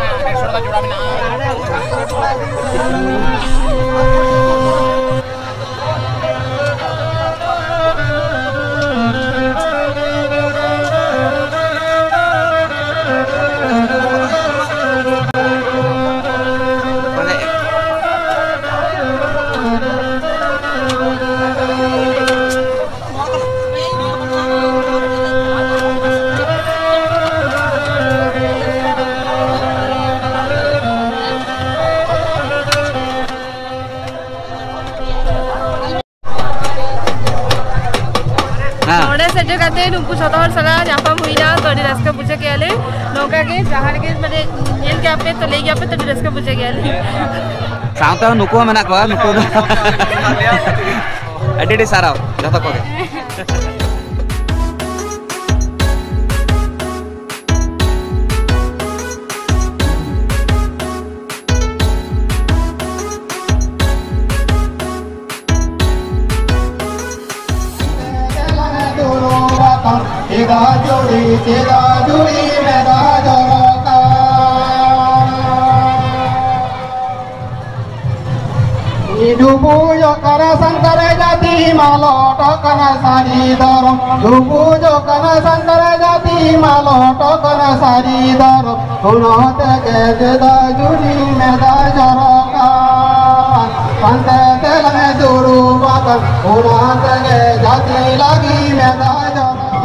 ᱡᱚᱛᱚ ᱦᱚᱲ ᱥᱟᱞᱟᱜ ᱧᱟᱯᱟᱢ ᱦᱩᱭᱱᱟ, ᱛᱚ ᱟᱹᱰᱤ ᱨᱟᱹᱥᱠᱟᱹ ᱵᱩᱡᱷᱟᱹᱣ ᱠᱮᱜᱼᱟ ᱞᱮ᱾ ᱱᱚᱝᱠᱟ ᱜᱮ ᱡᱟᱦᱟᱸ ᱨᱮᱜᱮ ᱢᱟᱱᱮ ᱧᱮᱞ ᱠᱮᱜᱼᱟ ᱯᱮ, ᱛᱚ ᱞᱟᱹᱭ ᱜᱮᱭᱟ ᱯᱮ, ᱛᱚ ᱟᱹᱰᱤ ᱨᱟᱹᱥᱠᱟᱹ ᱵᱩᱡᱷᱟᱹᱣ ᱠᱮᱜᱼᱟ ᱞᱮ᱾ ᱥᱟᱶᱛᱮ ᱱᱩᱠᱩ ᱦᱚᱸ ᱢᱮᱱᱟᱜ ᱠᱚᱣᱟ, ᱱᱩᱠᱩ ᱫᱚ ᱟᱹᱰᱤ ᱟᱹᱰᱤ ᱥᱟᱨᱦᱟᱣ ᱡᱚᱛᱚ ᱠᱚᱜᱮ᱾ ᱰᱩᱵᱩᱡᱚᱜ ᱠᱟᱱᱟ ᱥᱟᱱᱛᱟᱲ ᱡᱟᱹᱛᱤ, ᱢᱟᱞᱚᱴᱚᱜ ᱠᱟᱱᱟ ᱥᱟᱹᱨᱤ ᱫᱷᱚᱨᱚᱢ᱾ ᱰᱩᱵᱩᱡᱚᱜ ᱠᱟᱱᱟ ᱥᱟᱱᱛᱟᱲ ᱡᱟᱹᱛᱤ, ᱢᱟᱞᱚᱴᱚᱜ ᱠᱟᱱᱟ ᱥᱟᱹᱨᱤ ᱫᱷᱚᱨᱚᱢ᱾ ᱚᱱᱟ ᱛᱮᱜᱮ ᱪᱮᱫᱟᱜ ᱡᱩᱨᱤ ᱢᱮᱫᱟ ᱡᱚᱨᱚᱜ ᱠᱟᱱ? ᱯᱟᱱᱛᱮ ᱛᱮᱞᱟᱝ ᱫᱩᱲᱩᱵ ᱟᱠᱟᱱ, ᱚᱱᱟ ᱛᱮᱜᱮ ᱡᱟᱹᱛᱤ ᱞᱟᱹᱜᱤᱫ ᱢᱮᱫᱟ ᱡᱚᱨᱚᱜ ᱠᱟᱱ᱾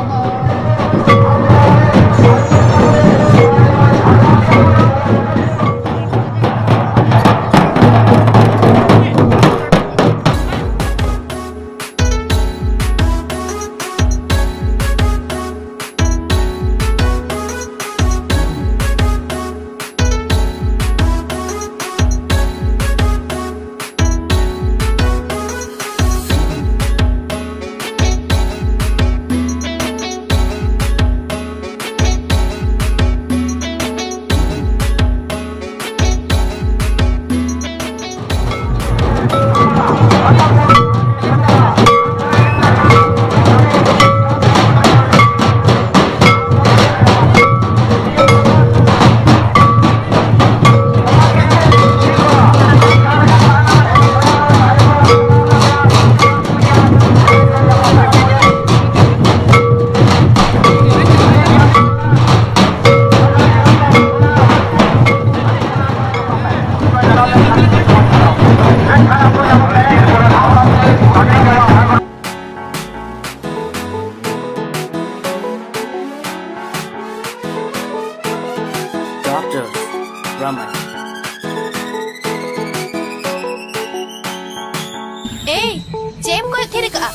Doctor Brahma. ᱮᱭ, ᱪᱮᱫ ᱮᱢ ᱠᱚᱭᱚᱜ ᱛᱷᱤᱨ ᱠᱟᱜᱼᱟ?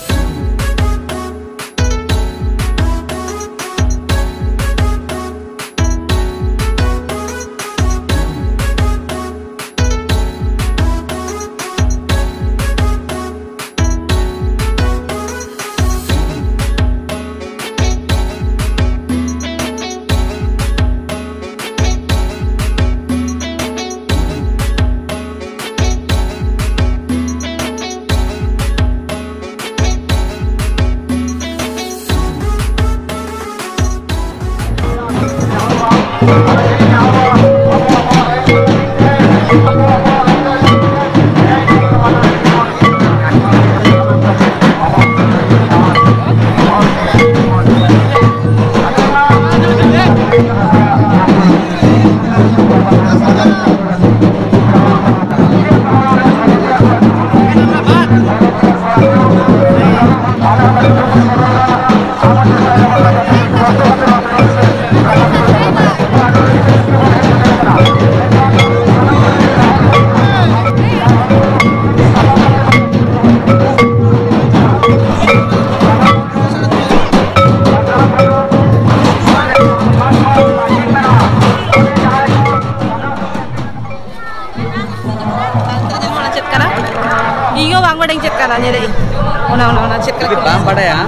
ᱪᱮᱫ ᱠᱟᱱᱟ? ᱤᱧ ᱦᱚᱸ ᱵᱟᱝ ᱵᱟᱰᱟᱭᱟᱹᱧ ᱪᱮᱫ ᱠᱟᱱᱟ, ᱧᱮᱞᱮᱫ ᱟᱹᱧ᱾ ᱚᱱᱟ, ᱚᱱᱟ, ᱚᱱᱟ ᱪᱮᱫ ᱠᱟᱱᱟ? ᱡᱩᱫᱤ ᱵᱟᱢ ᱵᱟᱰᱟᱭᱟ᱾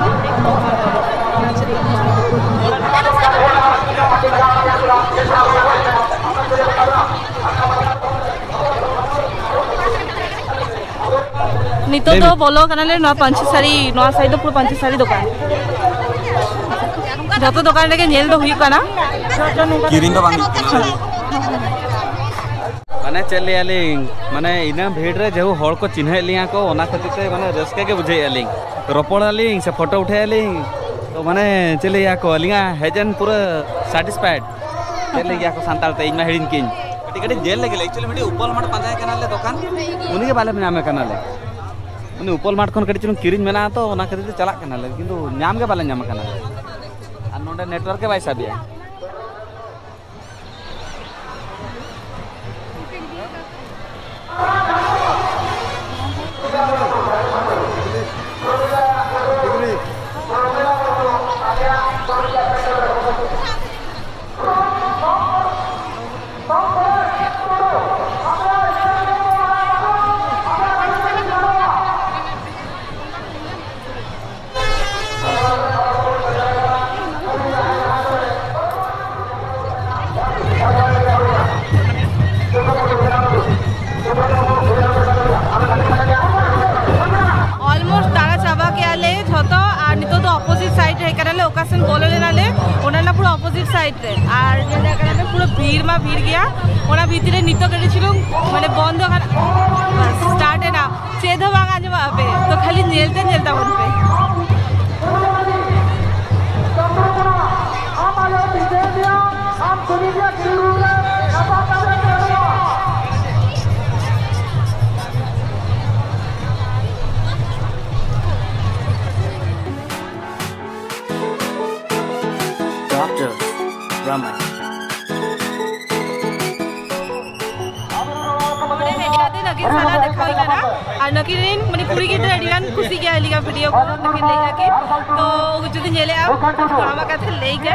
ᱱᱤᱛᱚᱜ ᱞᱟᱹᱭ ᱫᱚ ᱢᱮ᱾ ᱵᱚᱞᱚ ᱠᱟᱱᱟᱞᱮ ᱱᱚᱣᱟ ᱯᱟᱹᱧᱪᱤ ᱥᱟᱹᱲᱤ, ᱱᱚᱣᱟ ᱥᱟᱭᱤᱰ ᱫᱚ ᱯᱩᱨᱟᱹ ᱯᱟᱹᱧᱪᱤ ᱥᱟᱹᱲᱤ ᱫᱚᱠᱟᱱ᱾ ᱡᱚᱛᱚ ᱫᱚᱠᱟᱱ ᱨᱮᱜᱮ ᱧᱮᱞ ᱫᱚ ᱦᱩᱭᱩᱜ ᱠᱟᱱᱟ᱾ ᱠᱤᱨᱤᱧ ᱫᱚ ᱵᱟᱝ ᱦᱩᱭᱩᱜ ᱠᱟᱱᱟ᱾ ᱢᱟᱱᱮ ᱪᱮᱫ ᱞᱟᱹᱭᱟᱞᱤᱧ, ᱢᱟᱱᱮ ᱤᱱᱟᱹ ᱵᱷᱤᱲ ᱨᱮ ᱡᱮᱦᱩ ᱦᱚᱲ ᱠᱚ ᱪᱤᱱᱦᱟᱹᱣᱮᱫ ᱞᱤᱧᱟ ᱠᱚ, ᱚᱱᱟ ᱠᱷᱟᱹᱛᱤᱨ ᱛᱮ ᱢᱟᱱᱮ ᱨᱟᱹᱥᱠᱟᱹ ᱜᱮ ᱵᱩᱡᱷᱟᱹᱣᱮᱫᱼᱟ ᱞᱤᱧ᱾ ᱨᱚᱯᱚᱲᱟᱞᱤᱧ ᱥᱮ ᱯᱷᱳᱴᱳ ᱩᱴᱷᱟᱹᱣᱟᱞᱤᱧ, ᱛᱚ ᱢᱟᱱᱮ ᱪᱮᱫ ᱞᱟᱹᱭᱟ ᱠᱚ, ᱟᱹᱞᱤᱧᱟᱜ ᱦᱮᱡ ᱮᱱ ᱯᱩᱨᱟᱹ satisfied᱾ ᱪᱮᱫ ᱞᱟᱹᱭ ᱜᱮᱭᱟ ᱠᱚ ᱥᱟᱱᱛᱟᱲ ᱛᱮ, ᱤᱧ ᱢᱟ ᱦᱤᱲᱤᱧ ᱠᱤᱧ᱾ ᱠᱟᱹᱴᱤᱡ ᱠᱟᱹᱴᱤᱡ ᱧᱮᱞ ᱞᱮᱜᱮ ᱞᱮ᱾ Actually ᱢᱤᱫᱴᱤᱡ ᱩᱯᱟᱞ ᱢᱟᱴ ᱯᱟᱸᱡᱟᱭ ᱠᱟᱱᱟᱞᱮ ᱫᱚᱠᱟᱱ, ᱩᱱᱤ ᱜᱮ ᱵᱟᱞᱮ ᱧᱟᱢᱮ ᱠᱟᱱᱟᱞᱮ᱾ ᱩᱱᱤ ᱩᱯᱟᱞ ᱢᱟᱴ ᱠᱷᱚᱱ ᱠᱟᱹᱴᱤᱡ ᱪᱩᱞᱩᱝ ᱠᱤᱨᱤᱧ ᱢᱮᱱᱟᱜᱼᱟ ᱛᱚ, ᱚᱱᱟ ᱠᱷᱟᱹᱛᱤᱨ ᱛᱮ ᱪᱟᱞᱟᱜ ᱠᱟᱱᱟᱞᱮ, ᱠᱤᱱᱛᱩ ᱧᱟᱢ ᱜᱮ ᱵᱟᱞᱮ ᱧᱟᱢᱮ ᱠᱟᱱᱟ᱾ ᱟᱨ ᱱᱚᱰᱮ network ᱜᱮ ᱵᱟᱭ ᱥᱟᱵᱮᱜᱼᱟ᱾ Almost ᱫᱟᱬᱟ ᱪᱟᱵᱟ ᱠᱮᱜᱼᱟ ᱞᱮ ᱡᱷᱚᱛᱚ, ᱟᱨ ᱱᱤᱛᱚᱜ ᱫᱚ opposite side ᱨᱮ ᱦᱮᱡ ᱠᱟᱱᱟᱞᱮ, ᱚᱠᱟ ᱥᱮᱱ ᱵᱚᱞᱚ ᱞᱮᱱᱟᱞᱮ, ᱚᱱᱟ ᱨᱮᱱᱟᱜ ᱯᱩᱨᱟᱹ ᱚᱯᱳᱡᱤᱴ ᱥᱟᱭᱤᱰ ᱨᱮ᱾ ᱟᱨ ᱧᱮᱞ ᱫᱟᱲᱮᱭᱟᱜ ᱠᱟᱱᱟ ᱯᱮ, ᱯᱩᱨᱟᱹ ᱵᱷᱤᱲ ᱢᱟ ᱵᱷᱤᱲ ᱜᱮᱭᱟ᱾ ᱚᱱᱟ ᱵᱷᱤᱛᱤᱨ ᱨᱮ ᱱᱤᱛᱚᱜ ᱠᱟᱹᱴᱤᱡ ᱪᱩᱞᱩᱝ ᱢᱟᱱᱮ ᱵᱚᱱᱫᱚ ᱠᱟᱱᱟ, ᱥᱴᱟᱨᱴ ᱮᱱᱟ, ᱪᱮᱫ ᱦᱚᱸ ᱵᱟᱝ ᱟᱸᱡᱚᱢᱚᱜᱼᱟ ᱯᱮ, ᱛᱚ ᱠᱷᱟᱹᱞᱤ ᱧᱮᱞ ᱛᱮ ᱧᱮᱞ ᱛᱟᱵᱚᱱ ᱯᱮ᱾ ᱰᱚᱠᱴᱚᱨ ᱨᱟᱢᱟᱭ᱾ ᱱᱚᱰᱮ ᱦᱮᱡ ᱠᱟᱛᱮ ᱱᱟᱹᱠᱤᱱ ᱥᱟᱞᱟᱜ ᱫᱮᱠᱷᱟ ᱦᱩᱭ ᱠᱟᱱᱟ᱾ ᱟᱨ ᱱᱟᱹᱠᱤᱱ ᱨᱮᱱ ᱢᱟᱱᱮ ᱠᱩᱲᱤ ᱜᱤᱫᱽᱨᱟᱹ ᱟᱹᱰᱤ ᱜᱟᱱ ᱠᱩᱥᱤ ᱜᱮᱭᱟ ᱟᱹᱞᱤᱧᱟᱜ ᱵᱷᱤᱰᱤᱭᱳ ᱠᱚ, ᱱᱟᱹᱠᱤᱱ ᱞᱟᱹᱭᱮᱫᱼᱟ ᱠᱤᱱ᱾ ᱛᱚ ᱡᱩᱫᱤ ᱧᱮᱞᱮᱫᱼᱟ, ᱟᱢᱟᱜ ᱠᱟᱛᱷᱟ ᱞᱟᱹᱭ ᱜᱮ,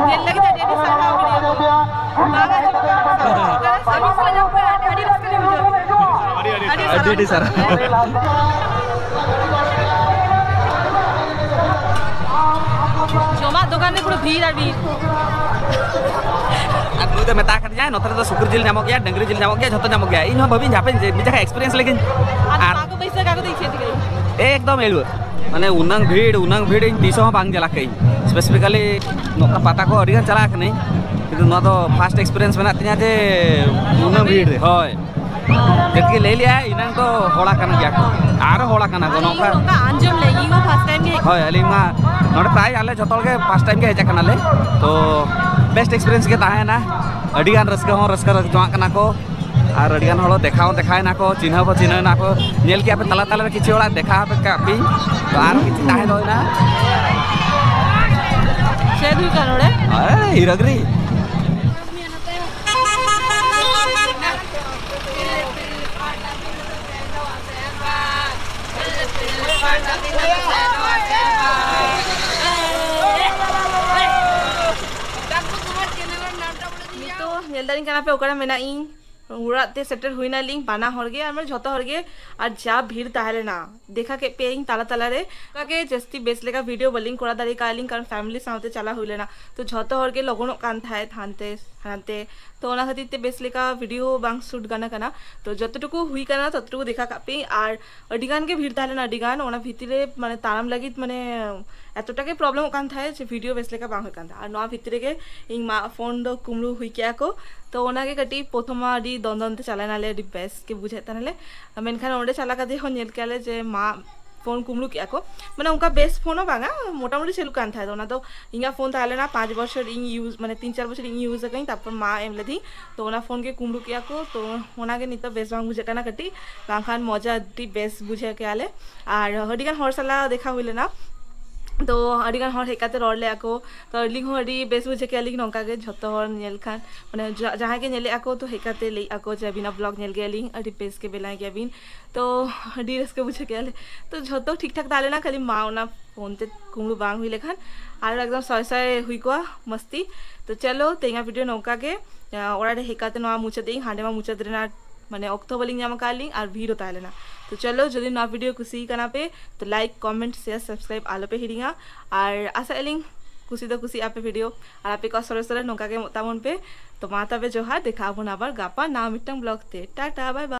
ᱧᱮᱞ ᱞᱟᱹᱜᱤᱫ ᱟᱹᱰᱤ ᱟᱹᱰᱤ ᱥᱟᱨᱦᱟᱣ ᱵᱷᱤᱰᱤᱭᱳ ᱠᱚ᱾ ᱵᱟᱝ ᱟᱸᱡᱚᱢᱚᱜ ᱠᱟᱱᱟ᱾ ᱟᱹᱰᱤ ᱨᱟᱹᱥᱠᱟᱹ ᱞᱮ ᱵᱩᱡᱷᱟᱹᱣ ᱠᱮᱫᱟ᱾ ᱟᱹᱰᱤ ᱟᱹᱰᱤ ᱟᱹᱰᱤ ᱟᱹᱰᱤ ᱥᱟᱨᱦᱟᱣ᱾ ᱡᱚᱢᱟᱜ ᱫᱚᱠᱟᱱ ᱨᱮ ᱯᱩᱨᱟᱹ ᱵᱷᱤᱲ ᱟᱨ ᱵᱷᱤᱲ᱾ ᱟᱨ ᱱᱩᱭ ᱫᱚ ᱢᱮᱛᱟ ᱟᱠᱟᱫᱤᱧᱟᱭ, ᱱᱚᱛᱮ ᱨᱮᱫᱚ ᱥᱩᱠᱨᱤ ᱡᱤᱞ ᱧᱟᱢᱚᱜ ᱜᱮᱭᱟ, ᱰᱟᱹᱝᱨᱤ ᱡᱤᱞ ᱧᱟᱢᱚᱜ ᱜᱮᱭᱟ, ᱡᱷᱚᱛᱚ ᱧᱟᱢᱚᱜ ᱜᱮᱭᱟ᱾ ᱤᱧ ᱦᱚᱸ ᱵᱷᱟᱵᱤᱧ ᱦᱟᱯᱮᱧ ᱡᱮ ᱢᱤᱫ ᱡᱟᱭᱜᱟ ᱮᱠᱥᱯᱤᱨᱤᱭᱮᱱᱥ ᱞᱮᱜᱤᱧ᱾ ᱟᱨ ᱟᱨ ᱵᱟᱠᱚ ᱯᱚᱭᱥᱟ ᱠᱟᱜ ᱠᱚᱫᱚ ᱤᱪᱪᱷᱟᱹ ᱛᱮᱜᱮ᱾ ᱮᱠᱫᱚᱢ ᱮᱲᱩᱣᱟᱹ᱾ ᱢᱟᱱᱮ ᱩᱱᱟᱹᱝ ᱵᱷᱤᱲ, ᱩᱱᱟᱹᱝ ᱵᱷᱤᱲ ᱤᱧ ᱛᱤᱥ ᱦᱚᱸ ᱵᱟᱝ ᱧᱮᱞ ᱟᱠᱟᱫᱟᱹᱧ᱾ ᱥᱯᱮᱥᱤᱯᱷᱤᱠᱟᱞᱤ ᱱᱚᱝᱠᱟ ᱯᱟᱛᱟ ᱠᱚ ᱟᱹᱰᱤ ᱜᱟᱱ ᱪᱟᱞᱟᱣ ᱟᱠᱟᱱᱟᱹᱧ, ᱠᱤᱱᱛᱩ ᱱᱚᱣᱟ ᱫᱚ ᱯᱷᱟᱨᱥᱴ ᱮᱠᱥᱯᱤᱨᱤᱭᱮᱱᱥ ᱢᱮᱱᱟᱜ ᱛᱤᱧᱟᱹ ᱡᱮ ᱩᱱᱟᱹᱝ ᱵᱷᱤᱲ ᱨᱮ, ᱦᱳᱭ᱾ ᱡᱮᱛᱠᱮ ᱞᱟᱹᱭ ᱞᱮᱜᱼᱟᱭ ᱮᱱᱟᱝ ᱫᱚ ᱦᱚᱲ ᱟᱠᱟᱱ ᱜᱮᱭᱟ ᱠᱚ, ᱟᱨᱚ ᱦᱚᱲ ᱟᱠᱟᱱᱟ ᱠᱚ ᱱᱚᱝᱠᱟ᱾ ᱱᱚᱝᱠᱟ ᱟᱸᱡᱚᱢ ᱞᱮ, ᱤᱧ ᱦᱚᱸ ᱯᱷᱟᱨᱥᱴ ᱴᱟᱭᱤᱢ ᱜᱮ ᱦᱮᱡ ᱦᱳᱭ, ᱟᱹᱞᱤᱧ ᱢᱟ ᱱᱚᱰᱮ ᱯᱨᱟᱭ ᱟᱞᱮ ᱡᱷᱚᱛᱚ ᱦᱚᱲ ᱜᱮ ᱯᱷᱟᱨᱥᱴ ᱴᱟᱭᱤᱢ ᱜᱮ ᱦᱮᱡ ᱟᱠᱟᱱᱟᱞᱮ᱾ ᱛᱚ ᱵᱮᱥᱴ ᱮᱠᱥᱯᱤᱨᱤᱭᱮᱱᱥ ᱜᱮ ᱛᱟᱦᱮᱸᱭᱮᱱᱟ᱾ ᱟᱹᱰᱤ ᱜᱟᱱ ᱨᱟᱹᱥᱠᱟᱹ ᱦᱚᱸ ᱨᱟᱹᱥᱠᱟᱹ ᱡᱚᱝᱟᱜ ᱠᱟᱱᱟ ᱠᱚ, ᱟᱨ ᱟᱹᱰᱤ ᱜᱟᱱ ᱦᱚᱲ ᱫᱮᱠᱷᱟᱣ ᱦᱚᱸ ᱫᱮᱠᱷᱟᱣᱮᱱᱟ ᱠᱚ, ᱪᱤᱱᱦᱟᱹᱣ ᱦᱚᱸ ᱪᱤᱱᱦᱟᱹᱣᱮᱱᱟ ᱠᱚ᱾ ᱧᱮᱞ ᱠᱮᱜᱼᱟ ᱯᱮ ᱛᱟᱞᱟ ᱛᱟᱞᱟ ᱨᱮ ᱠᱤᱪᱷᱩ ᱦᱚᱲᱟᱜ ᱫᱮᱠᱷᱟᱣ ᱦᱚᱸ ᱠᱟᱜ ᱯᱮ᱾ ᱛᱚ ᱟᱨ ᱠᱤᱪᱷᱩ ᱛᱟᱦᱮᱸ ᱫᱚ ᱦᱩᱭᱱᱟ᱾ ᱪᱮᱫ ᱦᱩᱭᱩᱜ ᱠᱟᱱᱟ ᱱᱚᱰᱮ? ᱟᱨᱮ ᱦᱤᱨᱟᱹᱜᱽᱨᱤ᱾ ᱱᱤᱛᱚᱜ ᱧᱮᱞ ᱫᱟᱲᱮᱧ ᱠᱟᱱᱟ ᱯᱮ ᱚᱠᱟᱨᱮ ᱢᱮᱱᱟᱜ ᱤᱧ? ᱚᱲᱟᱜ ᱛᱮ ᱥᱮᱴᱮᱨ ᱦᱩᱭᱱᱟᱞᱤᱧ ᱵᱟᱱᱟ ᱦᱚᱲ ᱜᱮ, ᱟᱨ ᱢᱟᱱᱮ ᱡᱷᱚᱛᱚ ᱦᱚᱲ ᱜᱮ, ᱟᱨ ᱡᱟ ᱵᱷᱤᱲ ᱛᱟᱦᱮᱸ ᱞᱮᱱᱟ᱾ ᱫᱮᱠᱷᱟ ᱠᱮᱫ ᱯᱮᱭᱟᱧ ᱛᱟᱞᱟ ᱛᱟᱞᱟᱨᱮ᱾ ᱚᱱᱠᱟᱜᱮ ᱡᱟᱹᱥᱛᱤ ᱵᱮᱥ ᱞᱮᱠᱟ ᱵᱷᱤᱰᱤᱭᱳ ᱵᱟᱹᱞᱤᱧ ᱠᱚᱨᱟᱣ ᱫᱟᱲᱮ ᱠᱟᱜᱼᱟ ᱞᱤᱧ, ᱠᱟᱨᱚᱱ ᱯᱷᱮᱢᱤᱞᱤ ᱥᱟᱶᱛᱮ ᱪᱟᱞᱟᱣ ᱦᱩᱭ ᱞᱮᱱᱟ᱾ ᱛᱚ ᱡᱷᱚᱛᱚ ᱦᱚᱲ ᱜᱮ ᱞᱚᱜᱚᱱᱚᱜ ᱠᱟᱱ ᱛᱟᱦᱮᱸᱫ ᱦᱟᱱᱛᱮ ᱦᱟᱱᱛᱮ, ᱛᱚ ᱚᱱᱟ ᱠᱷᱟᱹᱛᱤᱨ ᱛᱮ ᱵᱮᱥ ᱞᱮᱠᱟ ᱵᱷᱤᱰᱤᱭᱳ ᱵᱟᱝ ᱥᱩᱴ ᱜᱟᱱ ᱠᱟᱱᱟ᱾ ᱛᱚ ᱡᱚᱛᱚᱴᱩᱠᱩ ᱦᱩᱭ ᱠᱟᱱᱟ ᱛᱚᱛᱚᱴᱩᱠᱩ ᱫᱮᱠᱷᱟ ᱠᱟᱜ ᱯᱮ᱾ ᱟᱨ ᱟᱹᱰᱤ ᱜᱟᱱ ᱜᱮ ᱵᱷᱤᱲ ᱛᱟᱦᱮᱸ ᱞᱮᱱᱟ ᱟᱹᱰᱤ ᱜᱟᱱ, ᱚᱱᱟ ᱵᱷᱤᱛᱤᱨ ᱨᱮ ᱢᱟᱱᱮ ᱛᱟᱲᱟᱢ ᱞᱟᱹᱜᱤᱫ ᱢᱟᱱᱮ ᱮᱛᱚᱴᱟ ᱜᱮ ᱯᱨᱚᱵᱞᱮᱢᱚᱜ ᱠᱟᱱ ᱛᱟᱦᱮᱸᱫ ᱡᱮ ᱵᱷᱤᱰᱤᱭᱳ ᱵᱮᱥ ᱞᱮᱠᱟ ᱵᱟᱝ ᱦᱩᱭᱩᱜ ᱠᱟᱱ ᱛᱟᱦᱮᱸᱫ᱾ ᱟᱨ ᱱᱚᱣᱟ ᱵᱷᱤᱛᱤᱨ ᱨᱮᱜᱮ ᱤᱧ ᱢᱟ ᱯᱷᱳᱱ ᱫᱚ ᱠᱩᱢᱵᱽᱲᱩ ᱦᱩᱭ ᱠᱮᱜᱼᱟ ᱠᱚ᱾ ᱛᱚ ᱚᱱᱟᱜᱮ ᱠᱟᱹᱴᱤᱡ ᱯᱨᱚᱛᱷᱚᱢ ᱟᱹᱰᱤ ᱫᱚᱱ ᱫᱚᱱ ᱛᱮ ᱪᱟᱞᱟᱣ ᱱᱟᱞᱮ, ᱟᱹᱰᱤ ᱵᱮᱥ ᱜᱮ ᱵᱩᱡᱷᱟᱹᱜ ᱛᱟᱦᱮᱱᱟᱞᱮ᱾ ᱢᱮᱱᱠᱷᱟᱱ ᱚᱸᱰᱮ ᱪᱟᱞᱟᱣ ᱠᱟᱛᱮ ᱦᱚᱸ ᱧᱮᱞ ᱠᱮᱜᱼᱟ ᱞᱮ ᱡᱮ ᱢᱟ ᱯᱷᱳᱱ ᱠᱩᱢᱵᱽᱲᱩ ᱠᱮᱜᱼᱟ ᱠᱚ᱾ ᱢᱟᱱᱮ ᱚᱱᱠᱟ ᱵᱮᱥ ᱯᱷᱳᱱ ᱦᱚᱸ ᱵᱟᱝᱟ, ᱢᱚᱴᱟᱢᱩᱴᱤ ᱪᱟᱹᱞᱩᱜ ᱠᱟᱱ ᱛᱟᱦᱮᱸᱫ᱾ ᱚᱱᱟ ᱫᱚ ᱤᱧᱟᱹᱜ ᱯᱷᱳᱱ ᱛᱟᱦᱮᱸ ᱞᱮᱱᱟ, ᱯᱟᱸᱪ ᱵᱚᱪᱷᱚᱨ ᱤᱧ ᱤᱭᱩᱡᱽ, ᱢᱟᱱᱮ ᱛᱤᱱ ᱪᱟᱨ ᱵᱚᱪᱷᱚᱨ ᱤᱧ ᱤᱭᱩᱡᱽ ᱟᱠᱟᱫᱟᱹᱧ, ᱛᱟᱨᱯᱚᱨ ᱢᱟ ᱮᱢ ᱞᱮᱫᱤᱧ᱾ ᱛᱚ ᱚᱱᱟ ᱯᱷᱳᱱ ᱜᱮ ᱠᱩᱢᱵᱽᱲᱩ ᱠᱮᱜᱼᱟ ᱠᱚ᱾ ᱛᱚ ᱚᱱᱟᱜᱮ ᱱᱤᱛᱚᱜ ᱵᱮᱥ ᱵᱟᱝ ᱵᱩᱡᱷᱟᱹᱜ ᱠᱟᱱᱟ ᱠᱟᱹᱴᱤᱡ, ᱵᱟᱝᱠᱷᱟᱱ ᱢᱚᱡᱟ ᱟᱹᱰᱤ ᱵᱮᱥ ᱵᱩᱡᱷᱟᱹᱣ ᱠᱮᱜᱼᱟ ᱞᱮ᱾ ᱟᱨ ᱟᱹᱰᱤᱜᱟᱱ ᱦᱚᱲ ᱥᱟᱞᱟᱜ ᱫᱮᱠᱷᱟ ᱦᱩᱭ ᱞᱮᱱᱟ᱾ ᱛᱚ ᱟᱹᱰᱤᱜᱟᱱ ᱦᱚᱲ ᱦᱮᱡ ᱠᱟᱛᱮ ᱨᱚᱲ ᱞᱮᱜᱼᱟ ᱠᱚ᱾ ᱛᱚ ᱟᱹᱞᱤᱧ ᱦᱚᱸ ᱟᱹᱰᱤ ᱵᱮᱥ ᱵᱩᱡᱷᱟᱹᱣ ᱠᱮᱜᱼᱟ ᱞᱤᱧ ᱱᱚᱝᱠᱟ ᱜᱮ ᱡᱷᱚᱛᱚ ᱦᱚᱲ ᱧᱮᱞ ᱠᱷᱟᱱ, ᱢᱟᱱᱮ ᱡᱟ- ᱡᱟᱦᱟᱸᱭ ᱜᱮ ᱧᱮᱞᱮᱜᱼᱟ ᱠᱚ ᱛᱚ ᱦᱮᱡ ᱠᱟᱛᱮ ᱞᱟᱹᱭᱮᱜᱼᱟ ᱠᱚ ᱡᱮ ᱟᱹᱵᱤᱱᱟᱜ ᱵᱞᱚᱜ ᱧᱮᱞ ᱜᱮᱭᱟᱞᱤᱧ, ᱟᱹᱰᱤ ᱵᱮᱥ ᱜᱮ ᱵᱮᱱᱟᱣ ᱜᱮᱭᱟᱵᱤᱱ᱾ ᱛᱚ ᱟᱹᱰᱤ ᱨᱟᱹᱥᱠᱟᱹ ᱵᱩᱡᱷᱟᱹᱣ ᱠᱮᱜᱼᱟ ᱞᱮ᱾ ᱛᱚ ᱡᱷᱚᱛᱚ ᱴᱷᱤᱠ ᱴᱷᱟᱠ ᱛᱟᱦᱮᱸ ᱞᱮᱱᱟ, ᱠᱷᱟᱹᱞᱤ ᱢᱟ ᱚᱱᱟ ᱯᱷᱳᱱ ᱛᱮ ᱠᱩᱢᱵᱽᱲᱩ ᱵᱟᱝ ᱦᱩᱭ ᱞᱮᱠᱷᱟᱱ ᱟᱨ ᱮᱠᱫᱚᱢ ᱥᱚᱭ ᱥᱚᱭ ᱦᱩᱭ ᱠᱚᱜᱼᱟ ᱢᱟᱥᱛᱤ᱾ ᱛᱚ ᱪᱚᱞᱚ ᱛᱮᱦᱮᱧᱟᱜ ᱵᱷᱤᱰᱤᱭᱳ ᱱᱚᱝᱠᱟ ᱜᱮ᱾ ᱟᱸ, ᱚᱲᱟᱜ ᱨᱮ ᱦᱮᱡ ᱠᱟᱛᱮ ᱱᱚᱣᱟ ᱢᱩᱪᱟᱹᱫ ᱤᱧ, ᱦᱟᱸᱰᱮ ᱢᱟ ᱢᱩᱪᱟᱹᱫ ᱨᱮᱱᱟᱜ ᱢᱟᱱᱮ ᱚᱠᱛᱚ ᱵᱟᱹᱞᱤᱧ ᱧᱟᱢ ᱟᱠᱟᱫ ᱞᱤᱧ ᱟᱨ ᱵᱷᱤᱲ ᱦᱚᱸ ᱛᱟᱦᱮᱸ ᱞᱮᱱᱟ᱾ ᱛᱚ ᱪᱚᱞᱚ ᱡᱩᱫᱤ ᱱᱚᱣᱟ ᱵᱷᱤᱰᱤᱭᱳ ᱠᱩᱥᱤ ᱠᱟᱱᱟ ᱯᱮ ᱛᱚ ᱞᱟᱭᱤᱠ, ᱠᱚᱢᱮᱱᱴ, ᱥᱮᱭᱟᱨ, ᱥᱟᱵᱥᱠᱨᱟᱭᱤᱵ ᱟᱞᱚ ᱯᱮ ᱦᱤᱲᱤᱧᱟ᱾ ᱟᱨ ᱟᱥᱟᱜ ᱟᱹᱞᱤᱧ ᱠᱩᱥᱤ ᱫᱚ ᱠᱩᱥᱤᱜ ᱟᱯᱮ ᱵᱷᱤᱰᱤᱭᱳ, ᱟᱨ ᱟᱯᱮ ᱠᱚᱣᱟᱜ ᱥᱚᱨᱮᱥ ᱥᱚᱨᱮᱥ ᱱᱚᱝᱠᱟ ᱜᱮ ᱮᱢᱚᱜ ᱛᱟᱵᱚᱱ ᱯᱮ᱾ ᱛᱚ ᱢᱟ ᱛᱚᱵᱮ ᱡᱚᱦᱟᱨ, ᱫᱮᱠᱷᱟ ᱟᱵᱚᱱ ᱟᱵᱟᱨ ᱜᱟᱯᱟ ᱱᱟᱣᱟ ᱢᱤᱫᱴᱟᱝ ᱵᱞᱚᱜ ᱛᱮ᱾ ᱴᱟᱴᱟ, ᱵᱟᱭ ᱵᱟᱭ᱾